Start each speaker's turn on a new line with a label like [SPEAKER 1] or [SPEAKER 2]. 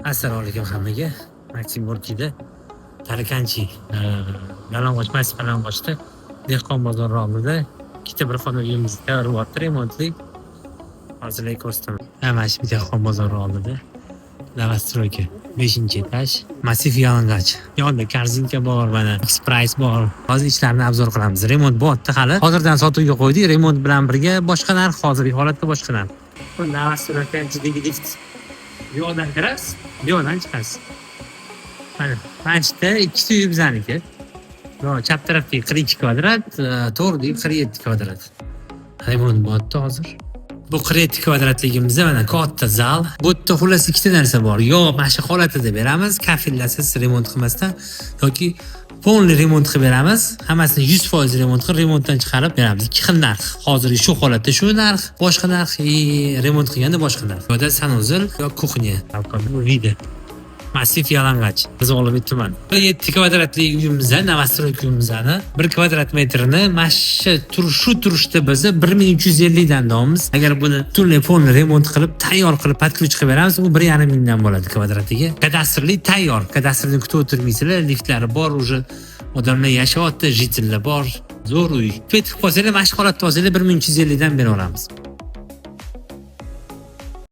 [SPEAKER 1] Assalomu alaykum hammaga. Maksim Gorkiyda Tarakanchi, yalang'och, massiv yalang'ochda, dehqon bozori oldida ikkita bir xona uyimiz tayyor bo'lyapti, remontli. Hozir ko'rsataman. Ha, mana shu dehqon bozori oldida. Новостройка, 5-этаж, massiv yalang'och. Yonida Korzinka bor, mana X-Price bor. Hozir ichlarini обзор qilamiz. Remont bo'lyapti hali. Hozirdan sotuvga qo'ydik. Remont bilan birga boshqa narx, hozirgi holatda boshqa narx. Bu новостройка ichidagi lift. Bu yoqdan kirasiz, bu yoqdan chiqasiz. Mana shu yerda ikkita uy bizaniki. Yo, chap tarafdagi 42 kvadrat, to'g'ridagi 47 kvadrat. Remont bo'lyapti hozir. Bu 47 kvadratligimizda mana katta zal. Bu yerda xullas ikkita narsa bor. Yo mana shu holatida beramiz, kafellasiz, remont qilmasdan, yoki полный remont qilib beramiz. Hammasini 100% remont qilib, remontdan chiqarib beramiz. Ikki xil narx. Hozir shu holatda shu narx, boshqa narx, и remont qilganda boshqa narx. Bu yerda санузел yo кухня. Bu виды. Massiv yalang'och. Mirzo-Ulug'bek tuman. 7 kvadratli uyimizda, новостройка uyimizni 1 kvadrat metrini mana shu shu turishda biz 1350 dan deyapmiz. Agar buni butunlay полный remont qilib, tayyor qilib, под ключ qilib beramiz, u 1,5 mingdan bo'ladi kvadratiga. Kadastrli tayyor. Kadastrni kutib o'tirmaysizlar, liftlari bor, уже odamlar yashayapti, житель lar bor. Zo'r uy. Pet qilib olsanglar, mana shu holatda olsanglar, 1350 dan bera olamiz.